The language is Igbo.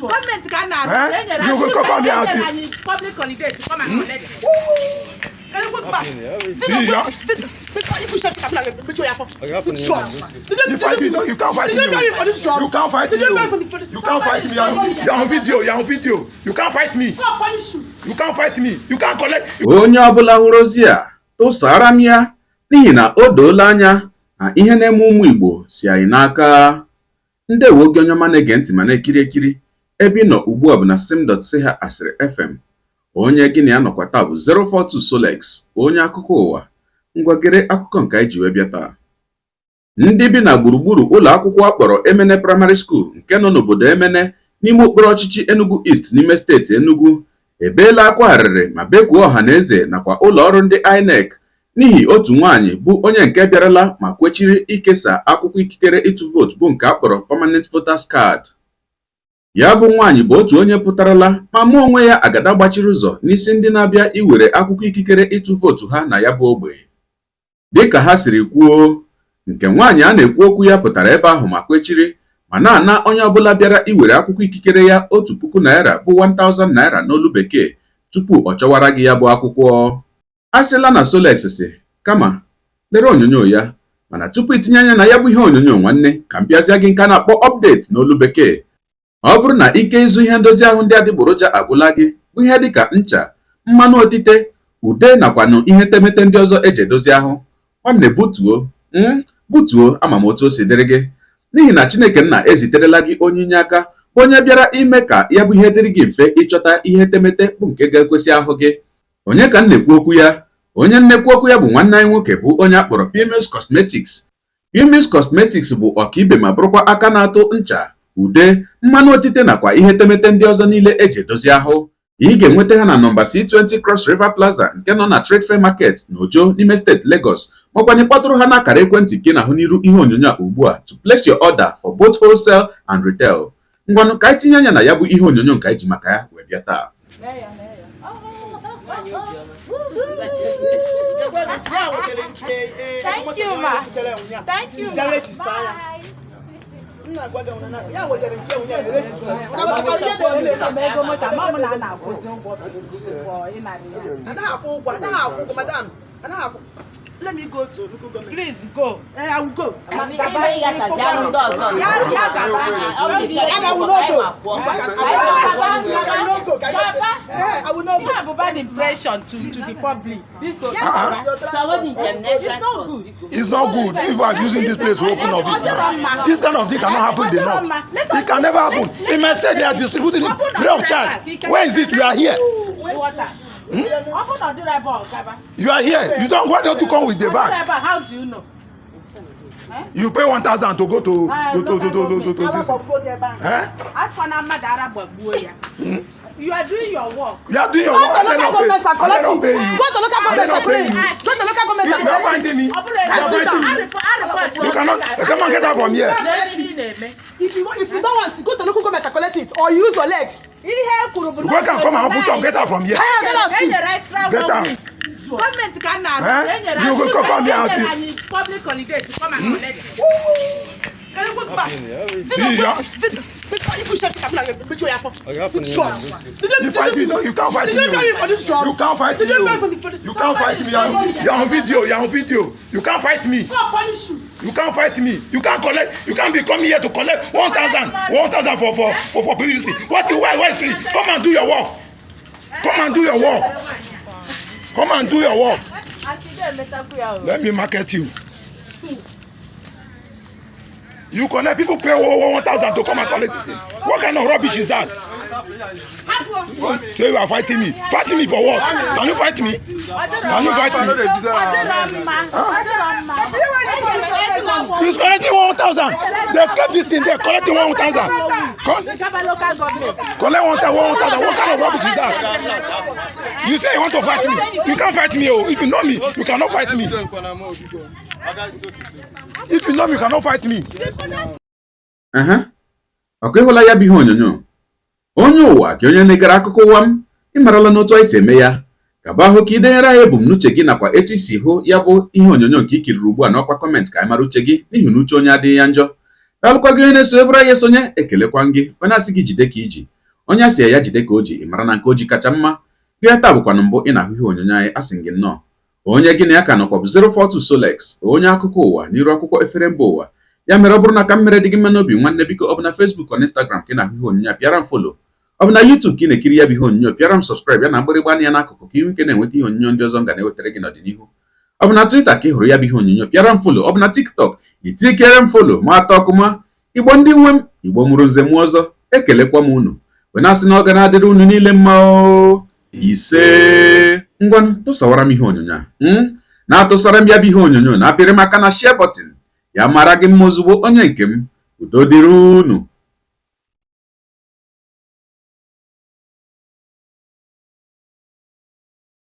Gọọmenti ka a na-arụ. Eh? E nyere You go come here and e nyere anyị public holiday to come and collect it. See, yeah? You fight me, no, you can't fight me. You can't fight me. You can't fight me. You're on video. You're on video. You can't fight me. You can't fight me. You can't collect. Onye ọbụla hụrụ ozi a, tụsara m ya, n'ihi na o doola anya na ihe na-eme ụmụ Igbo si anyị n'aka. Ndewo gị, onye ọma na-ege ntị ma na-ekiri ekiri. Ebe ị nọ ugbu a bụ na sim.si ha Asịrị FM. Onye gị na ya nọkwa taa bụ 042 Solex, onye akụkọ ụwa. Ngwagere akụkọ nke anyị ji wee bịa taa. Ndị bi na gburugburu ụlọ akwụkwọ akpọrọ Emene Primary School, nke nọ n'obodo Emene n'ime okpuru ọchịchị Enugu East n'ime steeti Enugu, ebeela akwa arịrị ma bekuo ọha na eze nakwa ụlọ ọrụ ndị INEC n'ihi otu nwaanyị bụ onye nke bịarala ma kwechiri ikesa akwụkwọ ikikere ịtụ vootu, bụ nke a kpọrọ Permanent Voters Card. Ya bụ nwaanyị bụ otu onye pụtarala ma mụọ onwe ya agada gbachiri ụzọ n'isi ndị na-abịa iwere akwụkwọ ikikere ịtụ vootu ha na ya bụ ogbe. Dịka ha siri kwuo, nke nwaanyị a na-ekwu okwu ya pụtara ebe ahụ ma kwechiri ma na-ana onye ọbụla bịara iwere akwụkwọ ikikere ya ₦1,000, bụ 1000 naira n'olu bekee, tupu ọ chọwara gị ya bụ akwụkwọ. A sịla na Solex si kama lere onyonyo ya, mana tupu itinye anya na ya bụ ihe onyonyo, nwanne, ka m bịazie gị nke a na-akpọ update n'olu bekee. Ọ bụrụ na ike ịzụ ihe ndozi ahụ ndị adịgboroja agwụla gị, bụ ihe dịka ncha, mmanụ otite, ude nakwanụ ihe etemete ndị ọzọ eji edozi ahụ, nwanne, butuo m butuo. Ama m otu o si dịrị gị, n'ihi na Chineke nna eziterela gị onye inye aka, bụ onye bịara ime ka ya bụ ihe dịrị gị mfe ịchọta ihe etemete bụ nke ga-ekwesị ahụ gị. Onye ka m na-ekwu okwu ya? Onye nnekwu okwu ya bụ nwanne anyị nwoke, bụ onye akpọrọ Pms Cosmetics. Pms Cosmetics bụ ọkaibe ma bụrụkwa aka na-atụ ncha, ude, mmanụ otite nakwa ihe etemete ndị ọzọ niile eji edozi ahụ. Ị ga-enweta ha na nọmba C20 Cross River Plaza, nke nọ na Trade Fair Market na Ojo n'ime steeti Lagos, makwanye kpọtụrụ ha n'akara ekwentị nke na-ahụ n'iru ihe onyonyo a ugbu a to place your order for both wholesale and retail. Ngwanụ, ka anyị tinye anya na ya bụ ihe onyonyo nke anyị ji maka ya wee bịa taa. Mee ya, mee ya. Thank you, ma. Thank you, ma. Bye. Ya wetara nke ụnyaahụ, register ya. Ego moto, ama m na a na-akwụzi ụgwọ for ịnara ya. Anaghị akwụ ụgwọ, anaghị akwụ ụgwọ, madam, anaghị akwụ. Let me go to local government. Please go. Eh, I will go. Gaba. Ya ya gaba. And I will not go. I will not go. Gaba. Eh, I will not go. Ihe bụ bad impression to the public. Ya gaba. It's not good. It's not good if you are using this place to open office now. This kind of thing cannot happen in the north. It can never happen. In my state, they are distributing it free of charge. Where is it? You are here. Water. Ọ bụrụ na ọ dịrị ebe ọ gaba. You are here. You don't. Why don't you come with the Ọ dịrị bag? ebe a, how do you know? You pay 1,000 to go to this. Eh? Asịkwa na mmadụ ara gbagbuo ya. You are doing your work. You are doing your Go work. to I local not pay. government and I collect not it. pay you. Go to local I government not and pay collect you. it. Go to local government You and are collect it. fighting me. Ọ bụrụ You are fighting me. You cannot. You cannot get out from here. If you don't want, go to local government and collect it, or use your leg. Ihe e kwuru bụ You go can come and put up. Get out from here. Hey, get out. E nyere extra Get one out. week. Gọọmenti ka a na-arụ. Eh? E nyere You go come here e and nyere anyị public holiday to come and collect it. See, yeah? You fight me. No, you can't fight me. You can't fight me. You can't fight me. You're on video. You're on video. You can't fight me. You can't fight me. You can't collect. You can't be coming here to collect 1,000, 1,000 for PVC. What you why is free? Come and do your work. Come and do your work. Come and do your work. Let me market you. You collect, people pay 1,000 to come and collect this thing. What kind of rubbish is that? Say you are fighting me. Fighting me for what? Can you fight me? Can you fight me? He's collecting 1,000. They kept this thing there, collecting 1,000. Collect 1,000, 1,000. What kind of rubbish is that? You say you want to fight me. You can't fight me. Oh. If you know me, you cannot fight me. If you know me, you cannot fight me. Ehe, ọkwa ịhụla ya bụ ihe onyonyo. Onye ụwa ka onye na-egere akụkọ ụwa m, ịmarala n'otu anyị si eme ya. Kaba ahụ ka idenyere anyị ebumnuche gị nakwa etu isi hụ ya bụ ihe onyonyo nke ikiriri ugbu a n'ọkwa comment, ka anyị mara uche gị, n'ihi na uche onye adịghị ya njọ. Daalụkwa gị onye na-eso ebere anyị esonye. Ekelekwa gị onye asị gị jide ka iji, onye asị ya jide ka o ji, ị mara na nke o ji kacha mma. Gị taa bụkwanụ mbụ ị na-ahụ ihe onyonyo anyị, asị gị nnọọ. Onye gị na ya ka nọkwa bụ 042 Solex, onye akụkọ ụwa n'iru akwụkwọ efere mba ụwa. Ya mere, ọ bụrụ na ka m mere dị gị mma n'obi, nwanne, biko, ọ bụ na Facebook ọ na Instagram ka ị na-ahụ ihe onyonyo a, pịara m follow. Ọ bụ na YouTube ka ị na-ekiri ya bụ ihe onyonyo, pịara m subscribe ya na mgbịrịgba anya ya n'akụkụ, ka ị nwee ike na-enweta ihe onyonyo ndị ọzọ m ga na-ewetara gị n'ọdịnihu. Ọ bụ na Twitter ka ị hụrụ ya bụ ihe onyonyo, pịara m follow. Ọ bụ na TikTok, itikere m follow. Ma atọ ọkụma, Igbo ndị nwe m, Igbo mụrụ nze mụọ ọzọ, ekelekwa m unu wee na-asị na ọ ga na-adịrị unu niile mma o. Ise. Ngwanụ, tụsawara m ihe onyonyo a, na-atụsara m ya bụ ihe onyonyo, na-apịrị m aka na share button. Ya mara gị mma ozugbo, onye nke m. Udo dịrị unu.